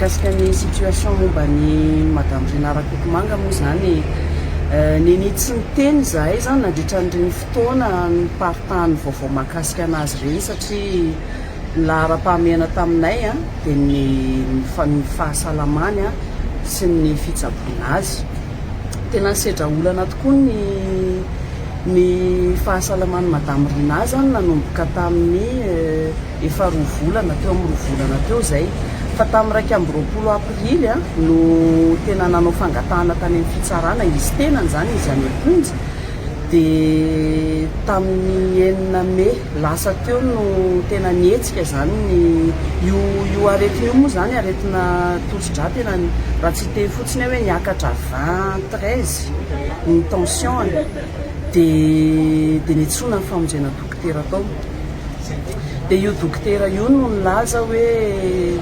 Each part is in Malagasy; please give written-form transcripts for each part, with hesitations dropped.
Mikasika ny situation momba an'i Madame Rinah Rakotomanga moa izany, nini tsy niteny izahay izany nandritra an'ireny fotoana niparitahan'ny vaovao mahakasika an'azy ireny satria ny laharam-pahamehana taminay dia ny fahasalamany sy ny fitsaboana azy. Tena nisedra olana tokoa ny ny fahasalaman'i Madame Rinah izany nanomboka tamin'ny efa roa volana, teo amin'ny roa volana teo izay. Fa tamin'ny 21 aprily no tena nanao fangatahana tany amin'ny fitsarana, izy tenany izany, izy any am-ponja, dia tamin'ny enina mey lasa teo no tena nihetsika izany ny, io io aretina io moa izany aretina tosidra tena raha tsy hiteny fotsiny aho hoe niakatra vingt treize ny tension-ny, dia dia niantsoana ny famonjena dokotera tao. Dia io dokotera io no nilaza hoe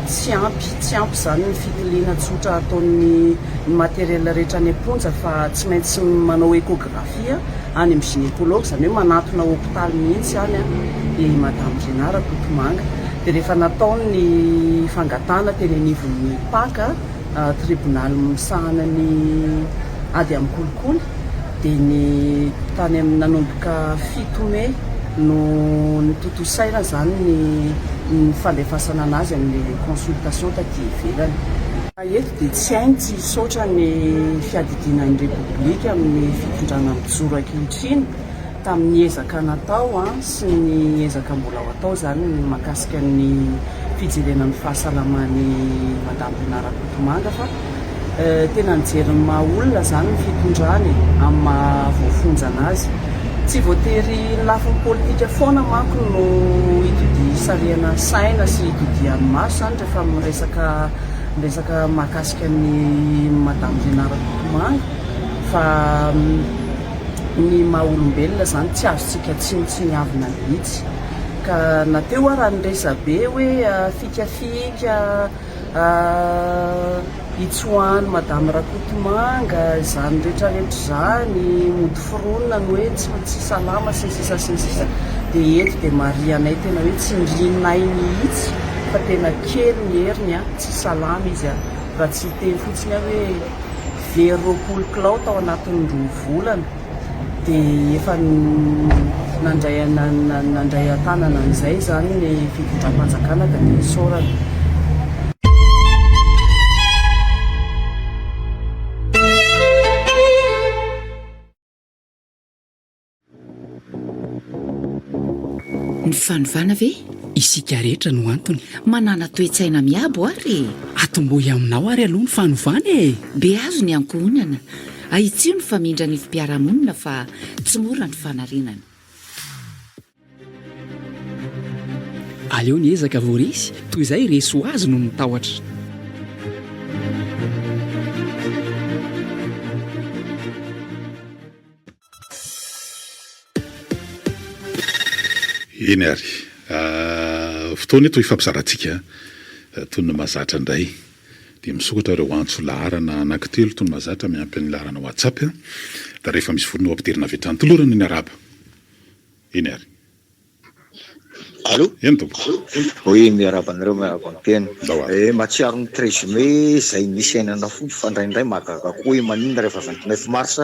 tsy ampy, tsy ampy izany ny fitiliana tsotra ataon'ny ny matériel rehetra any am-ponja fa tsy maintsy manao échographie any amin'ny gynécologue, izany hoe manatona hopitaly mihitsy any i Madame Rinah Rakotomanga. Dia rehefa natao ny fangatahana teny anivon'ny PAC, tribonaly misahana ny ady amin'ny kolikoly, dia ny tany amin'ny nanomboka fito mey no notontosaina izany ny ny fandefasana anazy amin'ny consultation taty ivelany. Eto dia tsy hainy tsy hisaotra ny fiadidiana ny Repoblika amin'ny fitondrana mijoro ankehitriny tamin'ny ezaka natao sy ny ezaka mbola ho atao izany mahakasika ny fijerena ny fahasalaman'i Madame Rinah Rakotomanga fa tena nijery ny maha olona izany ny fitondrana e, amin'ny maha voafonja anazy. Tsy voatery ny lafiny politika foana manko no itodi hisarihana saina sy itodihan'ny maso izany rehefa miresaka miresaka mahakasika an'i Madame Rinah Rakotomanga fa ny maha olombelona izany tsy azontsika tsinontsiniavina mihitsy. Ka na teo ara ny resabe hoe fikafika Hitsoahan'i Madame Rakotomanga izany rehetra rehetra izany, mody foronina ny hoe tsy tsy salama sy ny sisa sy ny sisa dia eto dia marihanay tena hoe tsindrinay mihitsy fa tena kely ny heriny an, tsy salama izy an, raha tsy hiteny fotsiny aho hoe very 20 kilao tao anatin'ny roa volana dia efa nandray nandray an-tanana an'izay izany ny fitondram-panjakana ka dia isaorana. Ny fanovana ve? Isika rehetra no antony. Manàna toe-tsaina miabo ary e! Atombohy aminao ary aloha ny fanovana e! Beazo ny ankohonana, ahitsio ny famindra anivom-piarahamonina fa tsy mora ny fanarenana. Aleo ny ezaka vao resy toy izay resy ho azy noho ny tahotra. Eny ary. Fotoana eto hifampizarantsika toy ny mahazatra indray. Dia misokatra ireo antso laharana anankitelo toy ny mahazatra miampy ny laharana WhatsApp. Dia rehefa misy vorona ho ampidirina avy hatrany. Tolorana ny arahaba. Eny ary. Allô? Eny tompoko. Oui, miarahaba anareo, miarahaba ny mpihaino. Ndao ary. Eh, mahatsiaro ny 13 mai izay nisy ainana fo fa indraindray mahagaga koa hoe maninona rehefa 29 mars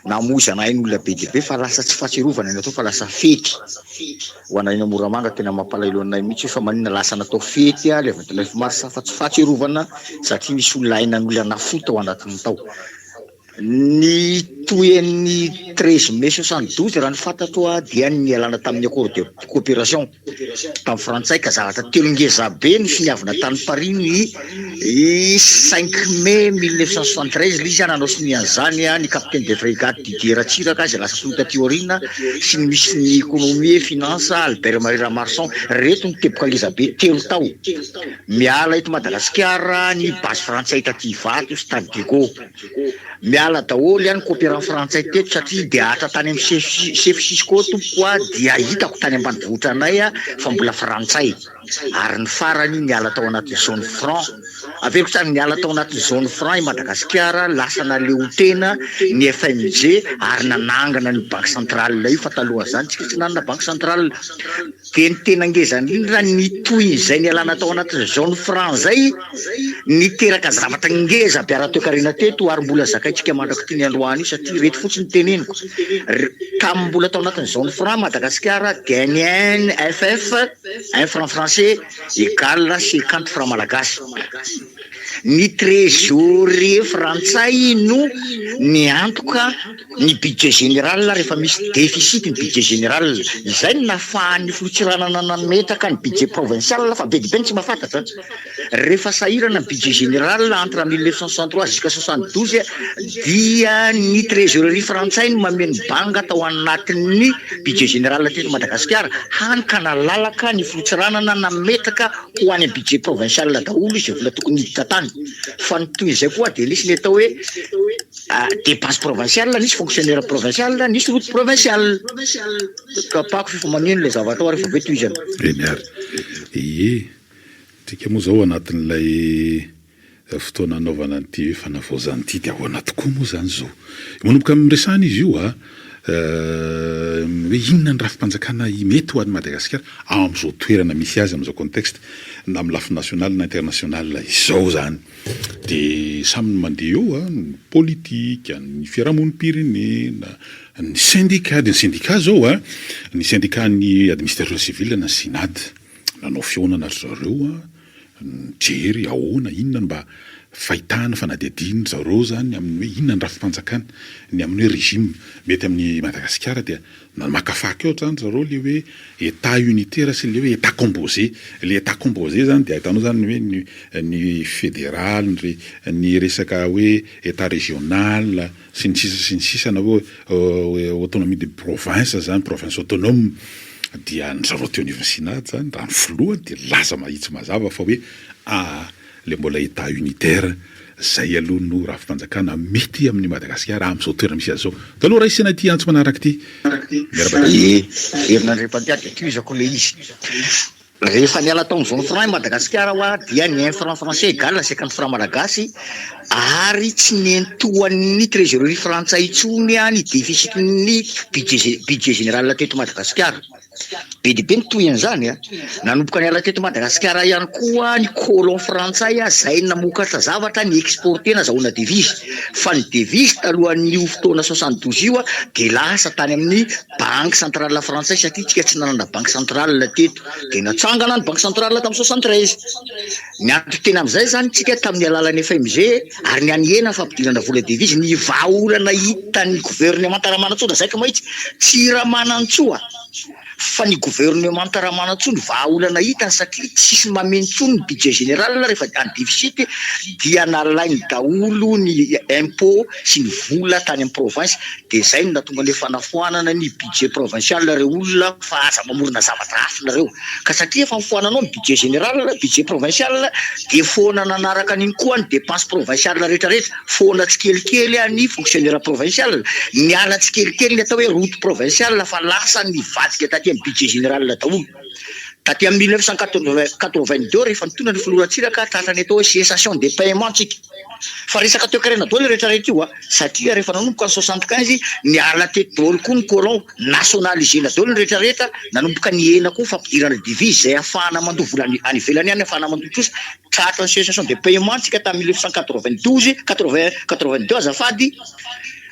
namoizana ain'olona be dia be fa lasa tsy fahatsiarovana ny atao fa lasa fety. Ho anay any Moramanga tena mampalahelo anay mihitsy hoe fa maninona lasa natao fety ilay 29 mars fa tsy fahatsiarovana satria nisy olona ainan'olona nafoy tao anatiny tao. Ny tohin'ny 13 mai 72 raha ny fantatro dia ny nialana tamin'ny accord de coopération tamin'ny frantsay ka zavatra telo ngeza be ny finiavana tany Paris ny cinq mai 1973 ilay izy nanao sonia an'izany ny capitaine de frégate Didier Ratsiraka izay lasa filoha taty aoriana sy ny ministre ny économie et finance Albert Marie Ramarson ireto ny teboka ngeza be telo tao miala eto Madagasikara ny base frantsay taty Ivato sy tany Diego. Miala daholo ihany coopérant frantsay teto satria dia hatra tany amin'ny chef cisco tompoko a dia hitako tany ambanivohitra anay fa mbola frantsay. Ary ny farany niala tao anaty zone franc. Averiko tsara, niala tao anaty zone franc i Madagasikara, lasa naleotena ny FMG ary nanangana an'io banque centrale io fa talohan'izany tsika tsy nanana banque centrale. Dia ny tena ngeza indrindra ny tohin'izay nialana tao anatin'ny zone franc izay niteraka zavatra ngeza be ara-toekarena teto ary mbola zakaintsika mandrak'ity ny androany io satria ireto fotsiny no teneniko, tamin'ny mbola tao anatin'ny zone franc Madagasikara dia ny un FF, un franc français, Egal 50 francs malagasy. Ny trésorier frantsay no miantoka ny budget général rehefa misy déficit ny budget général. Izay no nahafahan'ny filoha Tsiranana nametraka ny budget provincial fa be dia be ny tsy mahafantatra. Rehefa sahirana ny budget général entre 1963 jusqu'à 72 dia ny trésorerie frantsay no mameno banga tao anatin'ny budget général teto Madagasikara, hany ka nalalaka ny filoha Tsiranana nametraka ho any amin'ny budget provincial daholo izay vola tokony hiditra tany. Fa ny toy izay koa dia nisy ny atao hoe dépense provinciale, nisy fonctionnaire provincial, nisy route provinciale. Tapako f'efa maneno ilay zavatra ao ary efa avy eo tohizana. Eny ary. Ie, tsika moa izao anatin'ilay fotoana hanaovana an'ity fanavaozana ity dia ahoana tokoa moa izany izao? Manomboka amin'ny resahana izy io a, hoe inona ny rafi-panjakana mety ho an'i Madagasikara amin'izao toerana misy azy amin'izao contexte na amin'ny lafiny national na international izao izany. Dia samy ny mandeha eo a, ny politika, ny fiarahamonim-pirenena, ny syndicat, dia ny syndicat izao a, ny syndicat-n'ny administration civile na synad, nanao fihaonana ry zareo a, Nijery ahoana, inona no mba fahitana, fanadihadian-dry zareo izany amin'ny hoe inona ny rafi-panjakana, ny amin'ny hoe régime mety amin'i Madagasikara dia namakafaka eo izany ry zareo ilay hoe Etat unitaire sy ilay hoe Etat composé. Ilay Etat composé izany dia ahitanao izany ny hoe ny ny fédéral, ny ny resaka hoe Etat régional sy ny sisa sy ny sisa na hoe autonomie de province izany, province autonome. Dia ny zareo teo anivon'ny Synad zany, raha ny filohany dia nilaza mahitsy mazava fa hoe aa le mbola Etat unitaire zay aloha no rafi-panjakana mety amin'i Madagasikara amin'izao toerana misy azy izao. Taloha raisina ity antso manaraka ity. Miarahaba daholo. Ie, herinandriampandiady dia tohizako ilay izy. Rehefa niala tao amin'ny zone franc i Madagasikara hoa dia ny un franc français égal 50 franc malagasy ary tsy nentohan'ny trésorerie frantsay intsony ny déficit-n'ny budget budget général teto Madagasikara. Be dia be ny tohin'izany a. Nanomboka niala teto Madagasikara ihany koa ny colon frantsay izay namokatra zavatra ni-exporter nazahoana devise. Fa ny devise talohan'io fotoana 72 io dia lasa tany amin'ny Banque centrale frantsay satria tsika tsy nanana banque centrale teto dia natsangana ny banque centrale tamin'ny 73. Nianto tena amin'izay izany tsika tamin'ny alalan'ny FMG ary nianihena ny fampidirana vola devise. Ny vahaolana hitan'ny gouvernemanta Ramanantsoa lazaiko mahitsy tsy Ramanantsoa fa ny gouvernemanta Ramanantsoa ny vahaolana hitany satria tsisy mameno intsony ny budget général rehefa any déficit dia nalainy daholo ny impôt sy ny vola tany amin'ny province Dia izay no nahatonga an'ilay fanafoanana ny budget provincial re olona fa aza mamorona zavatra hafa nareo. Ka satria efa nofoananao ny budget général, budget provincial dia foana nanaraka an'iny koa ny dépense provincial rehetra rehetra, foana tsikelikely ny fonctionnaire provincial, niala tsikelikely ny atao hoe route provincial fa lasa nivadika taty amin'ny budget général daholo. Taty amin'ny 1982 rehefa nitondra ny filoha Ratsiraka tratra ny atao hoe cessation des paiements tsika. Fa resaka toekarena daholo io rehetra rehetra io a! Satria rehefa nanomboka ny 75 niala teto daholo koa ny colon, nationalisena daholo ny rehetra rehetra, nanomboka nihena koa ny fampidirana devise izay ahafahana mandoa vola any ivelany any ahafahana mandoa trosa, tratra ny cessation de paiement tsika tamin'ny 1992, 80, 82 azafady,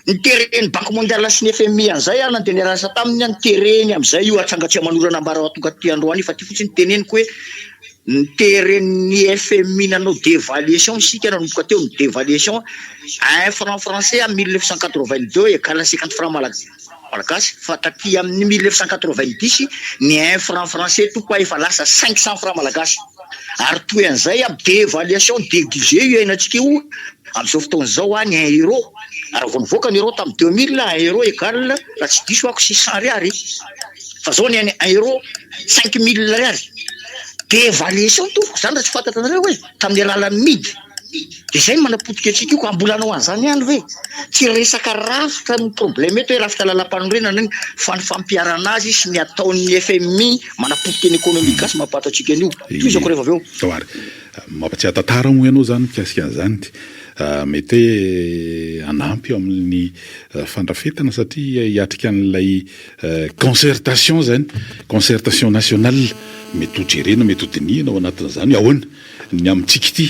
niteren'ny banque mondiale sy ny FMI an'izay ary nandeha niara-niasa taminy aho, nitereny amin'izay io hatranga tsy aman'orana ambara ho tonga aty androany io fa ity fotsiny teneniko hoe Niteren'ny FMI nanao devaluation isika nanomboka teo ny devaluation, un franc français à 1982 égale à 50 francs malagasy fa taty amin'ny 1990 ny un franc français tompoko a efa lasa 500 francs malagasy ary toy an'izay a devaluation déguisée io iainantsika io amin'izao fotoana izao a ny un euro raha vao nivoaka ny euro tamin'ny 2000 un euro égale raha tsy diso ako 600 ariary fa zao ny un euro 5000 ariary. Devaluation tompoko zany raha tsy fantatranareo e, tamin'ny alalan'ny midy. Dia izay no manapotika antsika io ka mbola hanao an'izany ihany ve? Tsy resaka rafitra no problème eto hoe rafitra lalam-panorenana iny fa ny fampiharana azy sy ny ataon'ny FMI manapotika ny économie gasy mampahantra antsika an'io. Tohizako rehefa avy eo. Tao ary. Mampatsiahy tantara moa ianao izany mikasika an'izany. Mety hoe hanampy eo amin'ny fandrafetana satria hiatrika an'ilay concertation izany, concertation nationale. Mety ho jerena, mety ho dinihina ao anatin'izany hoe ahoana ny amintsika ity.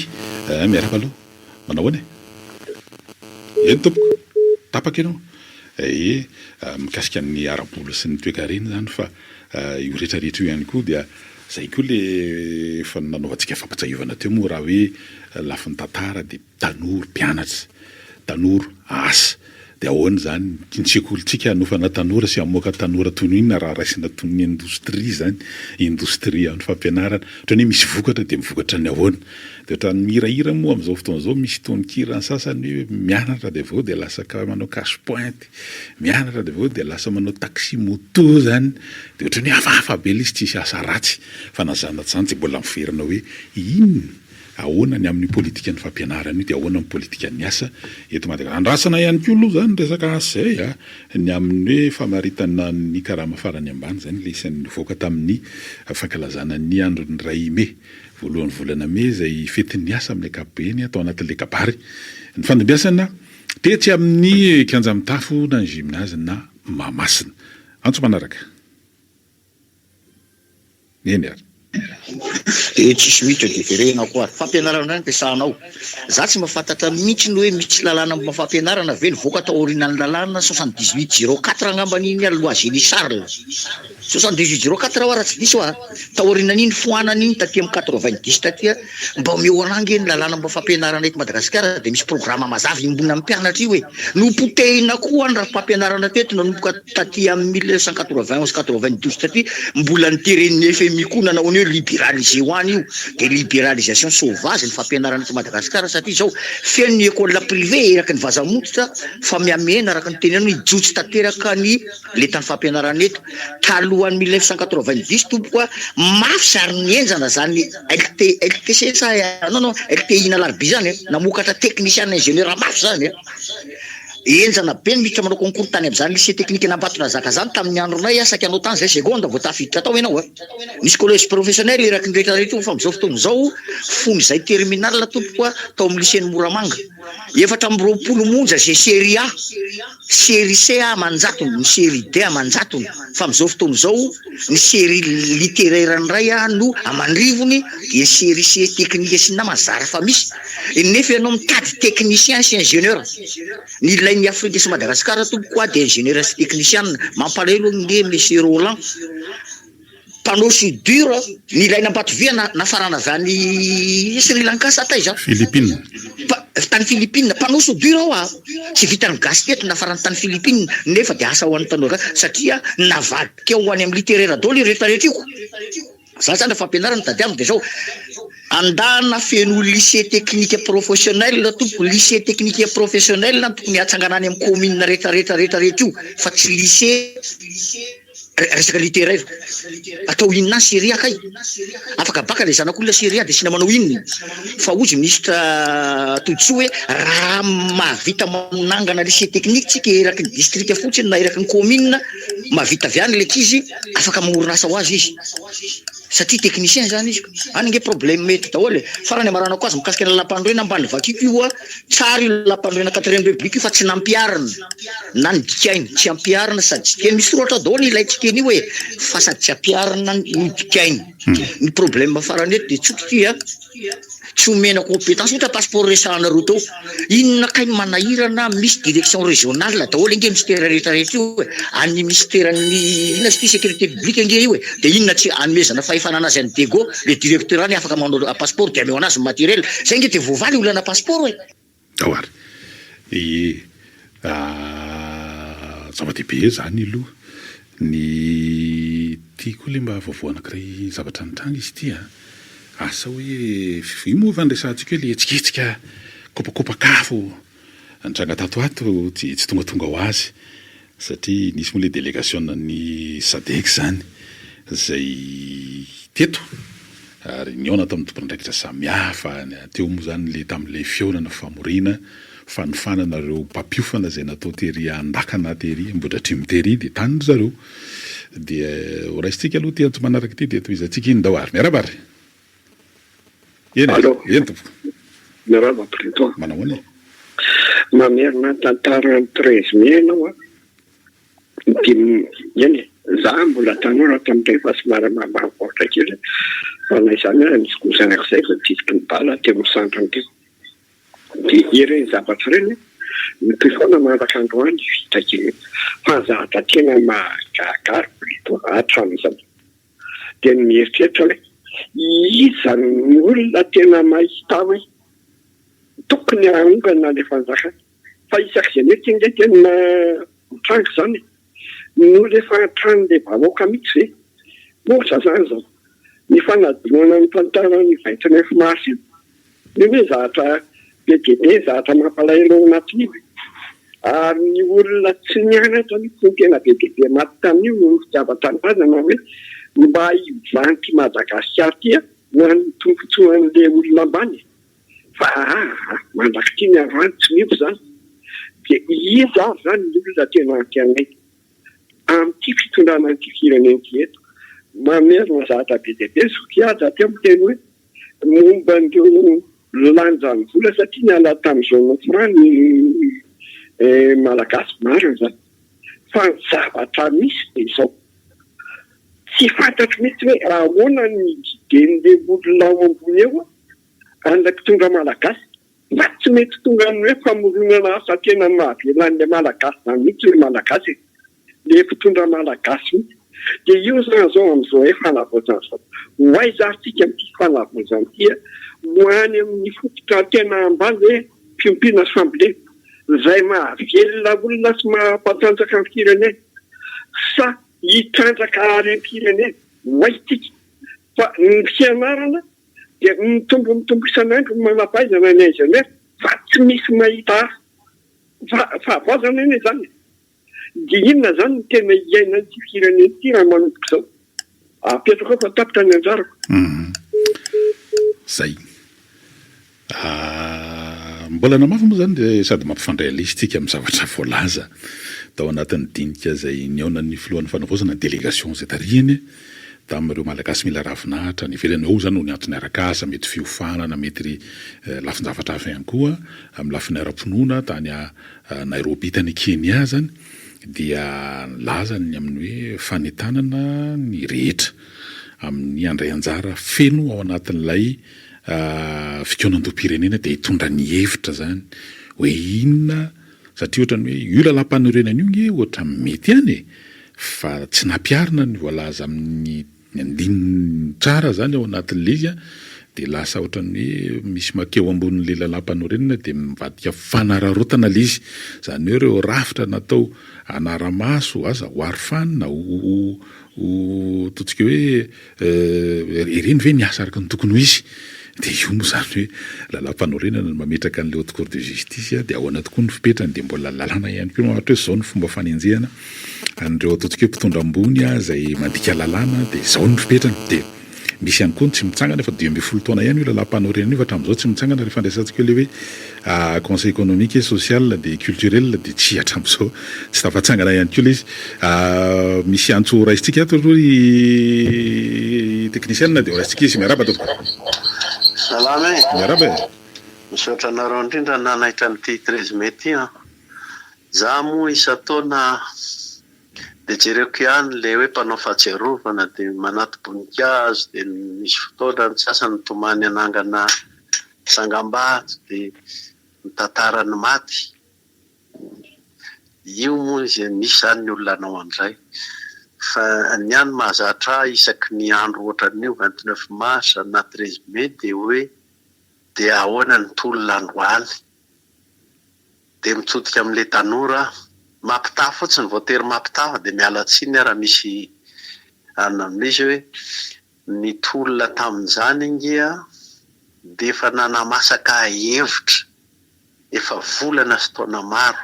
Miarahaba aloha. Manao ahoana e? Eny tompoko. Tapaka ianao. Ee, mikasika ny ara-bola sy ny toekarena izany fa io rehetra rehetra io ihany koa dia izay koa le efa nanaovantsika fampatsiahivana teo moa raha hoe lafiny tantara dia tanora mpianatra, tanora asa. Dia ahoana izany ny sekolintsika hanofana tanora sy hamoaka tanora toy ny inona raha raisina toy ny indostria izany, indostria amin'ny fampianarana. Ohatran'ny hoe misy vokatra dia mivokatra ny ahoana? Dia ohatran'ny mihirahira moa amin'izao fotoana izao, misy tononkira ny sasany hoe mianatra dia avy eo dia lasa manao cash point, mianatra dia avy eo dia lasa manao taxi moto izany. Dia ohatran'ny hoe hafahafa be ilay izy, tsisy asa ratsy. Fa na izany na tsy izany dia mbola miverina hoe inona? Ahoana ny amin'io politikan'ny fampianarana io dia ahoana ny politikan'ny asa eto Madagasikara? Andrasana ihany koa aloha izany ny resaka asa izay a! Ny amin'ny hoe famaritana ny karama farany ambany izany ilay isan'ny nivoaka tamin'ny fankalazana ny andron'ny iray mey, voalohan'ny volana mey izay fetin'ny asa amin'ny ankapobeny tao anatin'ilay kabary nifandimbiasana tetsy amin'ny kianja mitafo na ny gymnase na Mahamasina. Antso manaraka. Eny ary. Dia tsisy miditra dia verenako ary. Fampianarana indray no ampiasanao. Za tsy mahafantatra mihitsy ny hoe misy lalàna momba fampianarana ve nivoaka tao aorianan'ny lalàna 78 04 angambany iny ary loi Génie Charles. 78 04 aho raha tsy diso a. Tao aorianan'iny foanana iny taty amin'ny 90 taty a. Mba omeo anah ange ny lalàna momba fampianarana eto Madagasikara dia misy programa mazava iombonan'ny mpianatra io e. Nopotehina koa ny rafi-pampianarana teto nanomboka taty amin'ny 1991 92 taty, mbola noteren'ny FMI koa nanao ny hoe liberaliser ho any io, dia liberalisation sauvage ny fampianarana eto Madagasikara satria izao feno ny école privée eraky ny vaza mototra fa mihamihena araka ny tenenao hijotso tanteraka ny lentan'ny fampianarana eto. Talohan'ny 1990 tompoko a, mafy sy ary nihenjana zany LT, LTC sa non non LTI n'Alarobia zany e, namokatra technicien ingénieur mafy zany e. Henjana be ny miditra manao concours tany amin'izany lycée technique an'Ambatondrazaka zany tamin'ny andronay a, saika anao tany zay seconde vao tafiditra tao ianao a. Nisy collège professionnel eraky ny rehetra rehetra io fa amin'izao fotoana izao fony izay terminale tompoko a tao amin'ny lycée-n'i Moramanga. 24 monja izay série A, série C aman-jatony, ny série D aman-jatony fa amin'izao fotoana izao ny série littéraire indray no aman-drivony dia ny série C technique sy ny namany zara fa misy nefa ianao mitady technicien sy ingénieur. Ny ilain'ny Afrika sy Madagasikara tompoko a dia ingénieur sy technicien. Mampalahelo ange Monsieur Roland. Panneau soudure ny ilaina Ambatovia nafarana avy any Sri Lanka sa taiza? Philippines. Tany Philippines. Panneau soudure ao a! Tsy vitan'ny gasy teto nafarana tany Philippines nefa dia asa ho an'ny tanora gasy satria navadika ho any amin'ny littéraire daholo io rehetra rehetra io. Za zany raha fampianarana tadiaviko dia zao, andana feno lycée technique professionnel tompoko, lycée technique professionnel no tokony hatsangana any amin'ny commune rehetra rehetra rehetra rehetra io fa tsy lycée Resaka littéraire. Atao inona any Syria kay? Afaka baka le zanak'olona Syria dia asiana manao inona? Fa hozy ministre Todisoa hoe raha mahavita manangana lycée technique tsika eraky ny district fotsiny na eraky ny commune, mahavita avy any le ankizy, afaka mamorona asa ho azy izy. Satria technicien zany izy. Any ange problème eto daholo e. Farany amaranako azy mikasika ny lalam-panorenana mba novakiako io a, tsara io lalam-panorenana quatrième république io fa tsy nampiharina na nodikaina, tsy ampiharina sady tsy dikaina, misy soratra daholo ilay tsikena io e, fa sady tsy ampiharina no dikaina. Ny problème farany eto dia tsotra ity a. Tsy omena compétence ohatra passeport resahanareo teo inona kay ny manahirana misy direction régionale daholo ange mistera rehetra rehetra io e any misteran'ny inona izy ity sécurité publique ange io e de inona tsy anomezana fahefana anazy any Diego le directeur any afaka manao passeport de ameo anazy ny matériel zay ange de voavaly olana passeport e. Ao ary. Ie. Zava-dehibe izany aloha. Ny ity koa ilay mba vaovao anankiray zavatra nitranga izy ity an. Asa hoe, io moa efa niresahantsika hoe ilay hetsiketsika kopakopak'afo nitranga tato ho ato tsy tongatonga ho azy. Satria nisy moa ilay delegasionan'ny Sadec izany izay teto. Ary nihaona tamin'ny tompon'andraikitra samihafa, teo moa izany ilay tamin'ilay fihaonana famoriana fanofanana ireo mpampiofana izay natao tery Andakana tery Ambohidratrimo tery dia tany ry zareo. Dia ho raisintsika aloha ity antso manaraka ity dia tohizantsika iny ndao ary. Miarahaba ary. Eny e, Allô. eny tompoko. Miarahaba Président. Manao ahoana e? Mamerina ny tantaran'ny 13 mai ianao an. Dia eny e, za mbola tanora tamin'izay fa somary ambanimbanivohitra kely fa na izany aza nisy cousin-ko izay voatitiky ny bala teo amin'ny sandriny teo. Dia ireny zavatra ireny mitohy foana mandraka androany vita kely fa ny zavatra tena mahagaga ahy plutôt hatramin'izao dia ny mieritreritra hoe iza no olona tena mahita hoe tokony haongana ilay fanjakana Fa isak'izay mety ange tena mitranga izany e! Ny olona efa hatranin'ilay vahoaka mihitsy ve? Ohatra izany izao, ny fanadinoana ny tantaran'ny 29 mars io, io anie zavatra be dia be, zavatra mampalahelo ao anatin'io e! Ary ny olona tsy nianatra mihitsy no tena be dia be maty tamin'io noho ny fitiavan-tanindrazana hoe mba hiovan'ity Madagasikara ity ho an'ny tombontsoan'ilay olona ambany e! Fa aa mandrak'ity ny androany tsy miova izany dia iza ary izany ny olona tena antenaina amin'ity fitondrana an'ity firenena ity eto? Mamerina zavatra be dia be zoky Haja teo miteny hoe momba an'ireo lanjan'ny vola satria niala tamin'ny zone franc ny Malagasy, marina izany fa ny zavatra misy dia izao, tsy fantatro mihitsy hoe ahoana ny guider-n'ilay olona ao ambony eo An'ilay mpitondra malagasy fa tsy mety tonga amin'ny hoe famoronana asa tena mahavela an'ilay malagasy izany mihitsy ilay malagasy e! Ilay mpitondra malagasy mihitsy. Dia io izany izao amin'izao hoe fanavaozana izao. Ho aiza ary tsika amin'ity fanavaozana ity a? Ho any amin'ny fototra tena ambany hoe fiompiana sy fambolena izay mahavelona olona sy mahampatanjaka ny firenena sa hitrandraka harem-pirenena? Ho aiza tsika? Fa ny fianarana dia mitombo mitombo isan'andro ny manam-pahaizana ny ingénieur fa tsy misy mahita asa. Fahavoazana anie izany e! Dia inona izany no tena iainan'ity firenena ity raha manomboka izao? Apetrako eo fa tapitra ny anjarako. Zay. Mbola namafy moa izany dia sady mampifandray an'ilay amin'ny zavatra voalaza tao anatin'ny dinika izay nihaonan'ny filohan'ny fanavaozana ny délégation izay tarihiny tamin'ireo Malagasy mila ravinahitra any ivelany. Ao izany no niantso ny arak'asa, mety fiofanana, mety lafin-javatra hafa ihany koa amin'ny lafiny ara-pinoana tany Nairobi tany Kenya izany dia nilaza ny amin'ny hoe fanentanana ny rehetra amin'ny handray anjara feno ao anatin'ilay fikaonandoham-pirenena dia hitondra ny hevitra izany hoe inona satria ohatran'ny hoe io lalàmpanorenana io nge ohatran'ny mety ihany e fa tsy nampiharina ny voalaza amin'ny andininy tsara izany ao anatin'ilay izy dia lasa ohatran'ny hoe misy makeo ambonin'ilay lalàmpanorenana dia mivadika fanararaotana ilay izy izany hoe ireo rafitra natao hanara-maso aza ho arofanina ho ho ataontsika hoe Ireny ve miasa araka ny tokony ho izy? Dia io moa izany hoe lalàmpanorenana no mametraka an'ilay haute cour de justice dia ahoana tokoa ny fipetrany dia mbola lalàna ihany koa no mamaritra hoe izao ny fomba fanenjehana an'ireo ataontsika hoe mpitondra ambony izay mandika lalàna dia izao ny fipetrany dia misy ihany koa ny tsy mitsangana efa 15 taona ihany io lalàmpanorenana io fa hatramin'izao tsy mitsangana rehefa andraisantsika ilay hoe Conseil économique et social dia culturel dia tsy hatramin'izao tsy tafatsangana ihany koa ilay izy. Misy antso ho raisintsika ato aloha ry technician dia ho raisintsika izy. Miarahaba tompoko. Salama e. Miarahaba e. Misaotra anareo indrindra nanaitra an'ity 13 mai ity an. Za moa isan-taona Dia jereko ihany ilay hoe mpanao fahatsiarovana dia manato-boninkazo dia misy fotoana ny sasany mitomany hanangana tsangambato dia mitantara ny maty. Io moa izy misy izany ny olona hanao an'izay. Fa ny ahy ny mahazatra ahy isaky ny andro ohatran'io 29 mars na 13 mai dia hoe dia ahoana ny tolona androany. Dia mitodika amin'ilay tanora aho. Mampitaha fotsiny, voatery mampitaha fa dia miala tsiny aho raha misy anona amin'izy hoe ny tolona tamin'izany ange dia efa nanamasaka hevitra efa volana sy taona maro.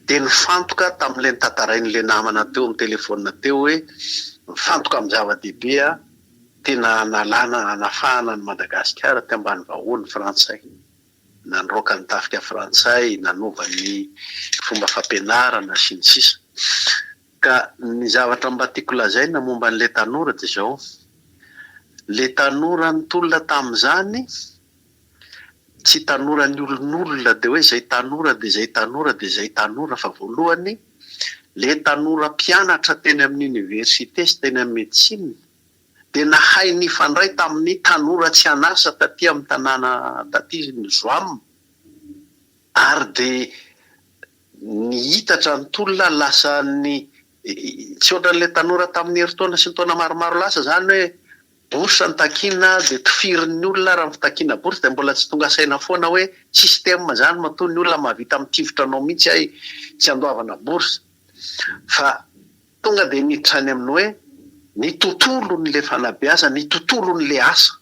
Dia nifantoka tamin'ilay notantarain'ilay namana teo amin'ny telefaonina teo hoe mifantoka amin'ny zava-dehibe aho. tena hanalana, hanafahana an'i Madagasikara teo ambany vahohon'ny Frantsay. Nandroaka ny tafika frantsay, nanova ny fomba fampianarana sy ny sisa. Ka ny zavatra mba tiako lazaina momba an'ilay tanora dia izao, ilay tanora nitolona tamin'izany, tsy tanora ny olon'olona dia hoe izay tanora dia izay tanora dia izay tanora fa voalohany ilay tanora mpianatra teny amin'ny université sy teny amin'ny médecine dia nahay nifandray tamin'ny tanora tsy an'asa taty amin'ny tanàna taty ny Zoam ary dia nihitatra ny tolona lasa ny tsy ohatran'ilay tanora tamin'ny herintaona sy ny taona maromaro lasa izany hoe Bourse no takiana dia tifirin'ny olona raha ny fitakiana bourse dia mbola tsy tonga saina foana hoe système zany matoa ny olona mahavita mitifitra anao mihitsy hay tsy andoavana bourse fa tonga dia miditra any amin'ny hoe ny tontolon'le fanabeazana ny tontolon'le asa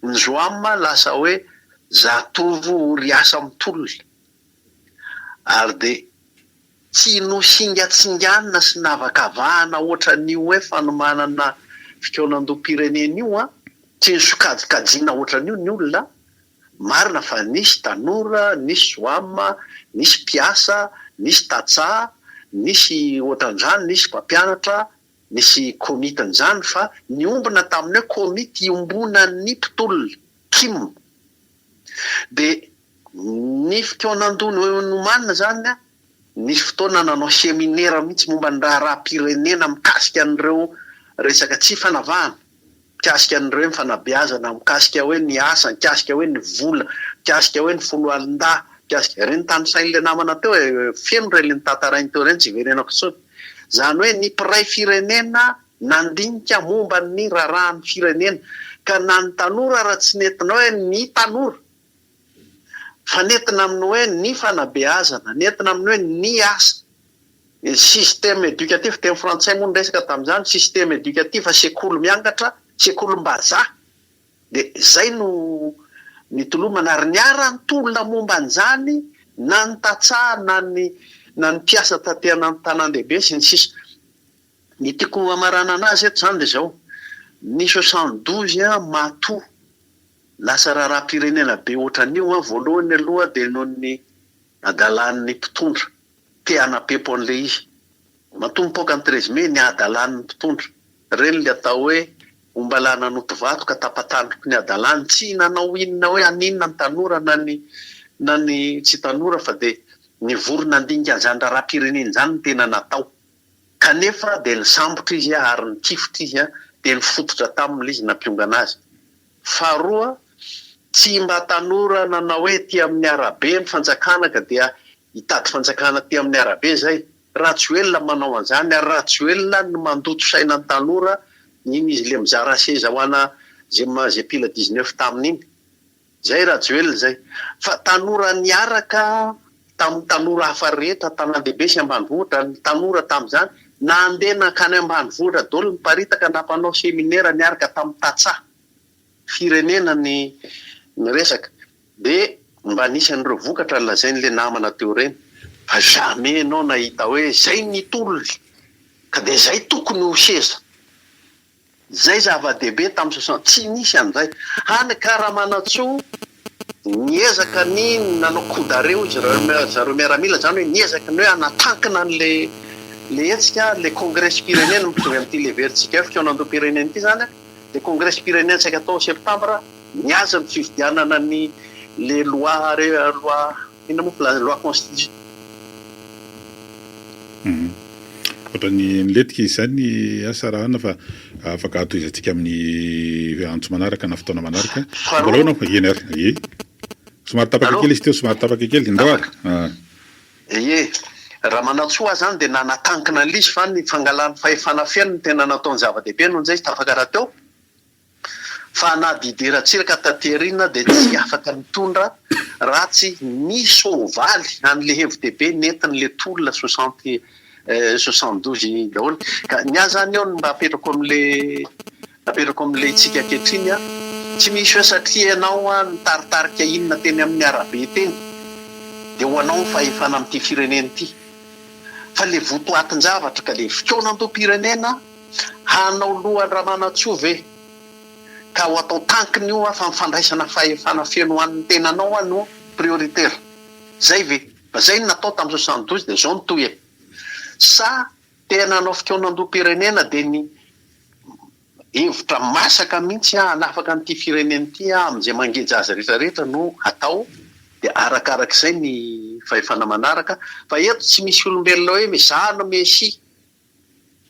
ny zoam lasa hoe zatovo ory asa mitolona ary dia Tsy nosingatsinganina sy navakavahana ohatran'io hoe fanomanana fikaonandoham-pirenena io an, tsy nosokajikajiana ohatran'io ny olona, marina fa nisy tanora, nisy zoama, nisy mpiasa, nisy tantsaha, nisy ohatran'izany, nisy mpampianatra, nisy komitin'izany fa niombona tamin'ny hoe komity iombonan'ny mpitolona, kim. Dia Ny fikaonandoha nomanina izany, nisy fotoana nanao seminera mihitsy momba ny raharaham-pirenena mikasika an'ireo resaka tsy fanavahana, mikasika an'ireo hoe ny fanabeazana, mikasika hoe ny asa, mikasika hoe ny vola, mikasika hoe ny foloalindahy, mikasika, ireny tanisain'ilay namana teo e, feno ireny le notantarainy teo ireny, tsy hiverenako intsony. Izany hoe ny mpiray firenena nandinika momba ny raharahan'ny firenena, ka na ny tanora ara tsy nentina hoe ny tanora, Fa nentina amin'ny hoe ny fanabeazana, nentina amin'ny hoe ny asa, ny système éducatif, teny frantsay moa ny resaka tamin'izany, système éducatif, sekoly miangatra, sekolim-bazaha, dia izay no nitolomana ary niara-nitolona momba an'izany na ny tantsaha na ny na ny mpiasa taty an-tanàn-dehibe sy ny sisa. Ny tiako hamaranana azy eto izany dia izao, ny 72 matoa Lasa raharaham-pirenena be ohatran'io an, voalohany aloha dia noho ny hadalan'ny mpitondra te hanapepo an'ilay izy. Matoa mipoaka ny 13 mai, ny hadalan'ny mpitondra. Ireny ilay atao hoe ombalahy nanoto vato ka tapa-tandroky ny hadalany, tsy nanao inona hoe haninona ny tanora na ny na ny tsy tanora fa dia nivory nandinika an'izany raharaham-pirenena izany no tena natao. Kanefa dia nisambotra izy ary nitifitra izy dia nifototra taminy ilay izy nampiongana azy. Faharoa, tsy mba tanora nanao hoe aty amin'ny arabe ny fanjakana ka dia hitady fanjakana aty amin'ny arabe izay. Rajoelina manao an'izany ary Rajoelina no mandoto saina ny tanora, iny izy le mizara seza ho ana ze ze pila dix neuf tamin'iny. Zay Rajoelina zay. Fa tanora niaraka tamin'ny tanora hafa rehetra tanàn-dehibe sy ambanivohitra, ny tanora tamin'izany nandeha nankany ambanivohitra daholo niparitaka nampanao seminera niaraka tamin'ny tantsaha firenena ny ny resaka. Dia mba nisy an'ireo vokatra nolazain'ilay namana teo ireny fa jamais ianao nahita hoe zay ny tolona ka dia zay tokony ho seza. Zay zava-dehibe tamin'ny soixante, tsy nisy an'izay. Hany ka Ramanantsoa niezaka ny nanao coup d'arrêt hoy zareo miaramila, izany hoe niezaka ny hoe hanatankina an'le le hetsika, le kongresim-pirenena mitovy amin'ity leverintsika eo fikaonandoham-pirenena ity izany, le kongresim-pirenena saika atao septambra, nihaza ny fifidianana ny le loi loi inona moa filazana loi constitution. Ohatran'ny nilentika izy izany asa raha fa afaka tohizantsika amin'ny antso manaraka na fotoana manaraka. Mbola ao ianao? Eny ary. Ie. Somary tapaka kely izy teo, somary tapaka kely. Ndao ary. Ah. Ie. Ramanantsoa izany dia nanatankina an'ilay izy fa ny fangalany fahefana feno no tena nataony zava-dehibe noho izay izy tafakara teo. Fa na Didier Ratsiraka taty aoriana dia tsy afaka nitondra raha tsy ny soavaly an'le hevi-dehibe nentin'le tolona soixante 72 daholo. Ka ny ahy zany eo no mba apetrako am'le apetrako am'le tsika ankehitriny an, tsy misy hoe satria ianao an nitaritarika inona teny amin'ny arabe teny dia ho anao ny fahefana amin'ity firenena ity. Fa le votoatin-javatra ka le fikaonandoham-pirenena Hanao lohan-dRamanantsoa ve? Ka ho atao tankiny io fa ny fandraisana fahefana feno ho an'ny tenanao no prioritaire. Zay ve? Fa zay no natao tamin'ny 72 dia zao no tohiny. Sa tena hanao fikaonandoham-pirenena dia ny hevitra masaka mihitsy hanafaka an'ity firenena ity amin'izay mangeja azy rehetra rehetra no atao dia arakarak'izay ny fahefana manaraka fa eto tsy misy olombelona hoe za no Messie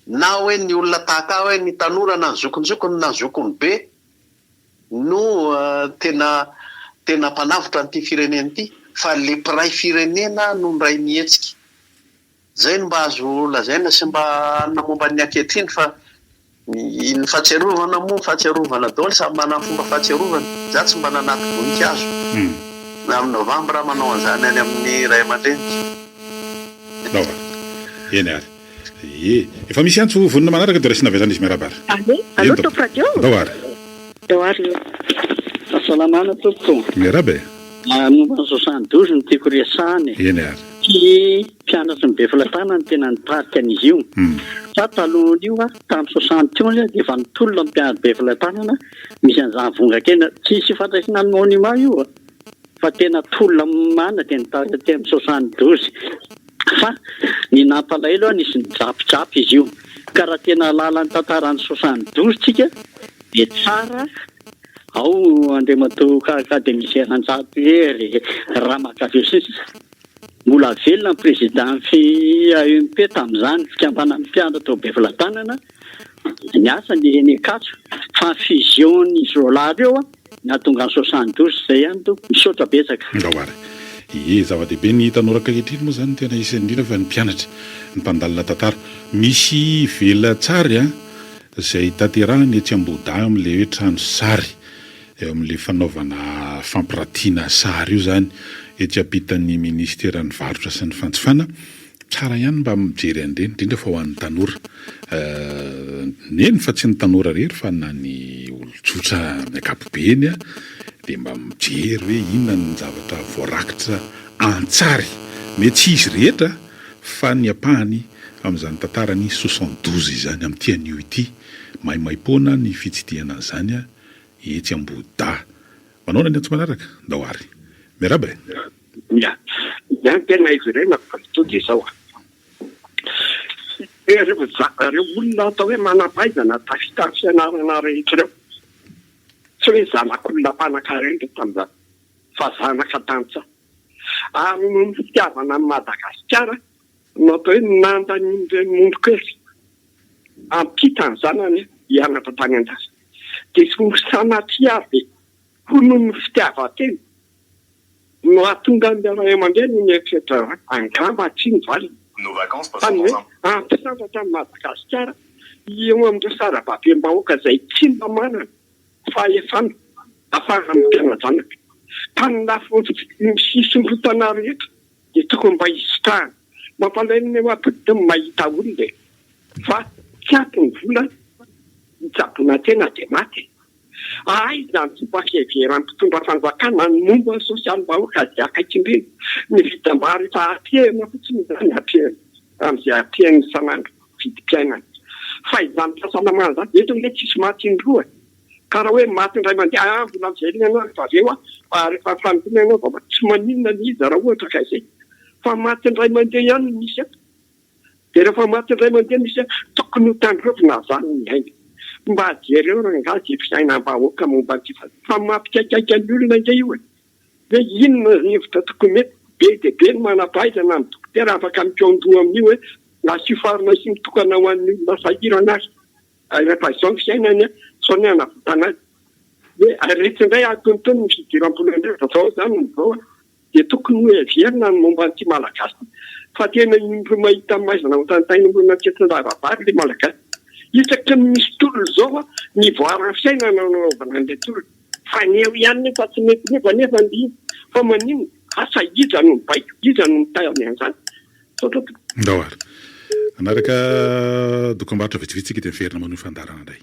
na hoe ny olona tahaka ahy hoe ny tanora na ny zokinjokiny na ny zokiny be no tena tena mpanavotra an'ity firenena ity fa le mpiray firenena no ndray mihetsika. Zay no mba azo lazaina sy mba hanina momba ny ankehitriny fa ny fahatsiarovana moa fahatsiarovana daholo samy manana ny fomba fahatsiarovany. Za tsy mba nanaty voninkazo na amin'ny novambra aho manao an'izany any amin'ny ray aman-dreniko. Lova. Eny ary. Ie. Efa misy antso vonona manaraka dia raisina avy hatrany izy miarahaba ary. Allo, allo Eny Top tompoko. Radio? Ndao ary. Ndao ary. Fahasalamana tompoko. Miarahaba e. Momba ny 72 no tiako resahana e. Eny ary. Tsy mpianatry ny Befelatanana no tena nitarika an'izy io. Fa talohan'io, tamin'ny 71 dia efa nitolona ny mpianatry Befelatanana misy an'izany vongan-kena. Tsisy ifandraisana amin'ny monument io fa tena tolona marina dia nitarika teny amin'ny 72. Fa ny nampalahelo nisy nijapijapy izy io. Ka raha tena hahalala ny tantaran'ny 72 tsika dia tsara ao Andriamatoa Académicien Ranjato Hery, Ramakavelo sy ny sisa. Mbola velona ny président ny AEMP tamin'izany, fikambanan'ny mpianatra tao Befelatanana, niasa ny eny Ankatso, fa ny fusion-n'izy roalahy ireo nahatonga ny 72, izay ihany tompoko, misaotra betsaka. Ndao ary. Ie, zava-dehibe ny tanora ankehitriny moa izany tena isany indrindra fa ny mpianatra, ny mpandalina tantara. Misy vela-tsary an, izay tanterahina etsy Ambohidahy amin'ilay hoe trano sary. Eo amin'ilay fanaovana fampiratiana sary io izany, etsy ampitan'ny minisiteran'ny varotra sy ny fanjifana, tsara ihany mba mijery an'ireny, indrindra fa ho an'ny tanora. Eny fa tsy ny tanora irery fa na ny olon-tsotra amin'ny ankapobeny dia mba mijery hoe inona ny zavatra voarakitra an-tsary. Mety tsy izy rehetra fa ny ampahany amin'izany tantaran'ny 72 izany amin'ity anio ity. Maimaimpoana ny fitsidihana an'izany. Etsy Ambohidahy. Manaona ny antso manaraka? Ndao ary. Miarahaba e! Ya. Ny ahy tena hiverenako fa tonga dia izao an. Ireo ireo olona atao hoe manam-pahaizana tafita amin'ny fianarana rehetra ireo, tsy hoe zanak'olona mpanankarena ireo tamin'izany fa zanaka tantsaha. Ary noho ny fitiavana an'i Madagasikara no atao hoe nandanian'ireny mondro-kely hampita ny zanany hianatra tany an-dafy. Dia tsy ho sanatria ve ho noho ny fitiavan-tena no hahatonga ny ray aman-dreny mieritreritra hoe angamba tsia ny valiny fa ny hoe hampisandratra an'i Madagasikara eo amin'ireo sarababem-bahoaka izay tsy mba manana fahefana ahafahana mampiana-janaka. Ka ny lafiny fisondrotana rehetra dia tokony mba hisitrahana. Mampalahelo ny eo ny mahita olona e! Fa tsy ampy ny vola hitsaboana tena dia maty e! Aiza ny fomba fiheveran'ny mpitondra fanjakana ny momba ny sosialim-bahoaka izay akaiky indrindra? Ny vidim-bary efa atrehina fotsiny izany atrehina amin'izay atrehiny isan'andro vidim-piainana. Fa izany fahasalamana izany eto ange tsisy maty indroa e! Ka raha hoe maty indray mandeha, ah mbola miverina ianao rehefa avy eo ah, rehefa mifanintona ianao vao maty, tsy maninona le izy raha ohatra ka izay. Fa maty indray mandeha ihany no misy eto. Dia rehefa maty indray mandeha misy eto, tokony ho tandrovina izany ny aina. Mba jereo rangahy izay fisainam-bahoaka momba an'ity fa, fa mampikaikaika ny olona ange io e. Hoe inona ny hevitra tokony mety, be dia be ny manam-pahaizana, ny dokotera afaka mikaon-doha amin'io hoe asio pharmacie mitokana ho an'ny olona sahirana ary. Rehefa izao ny fiainany, izao ny hanavotana azy. Hoe iretsy indray antonontonony ny fidiram-bola indray fa izao izany no izao dia tokony ho heverina ny momba an'ity Malagasy ity. Fa tena indroa mahita maizina ohatran'ny tain'olona an-ketsin-dava-bary ilay Malagasy. Isaky ny misy tolona izao ny ivoaran'ny fiainana no anaovana an'ilay tolona. Fa ny eo ihany nefa tsy mety miova nefa ny izy. Fa maninona? Asa iza no mibaiko, iza no mitady an'izany? Misaotra tompoko. Ndao ary. Hanaraka dokambarotra vitsivitsy isika dia miverina manohy fandaharana indray.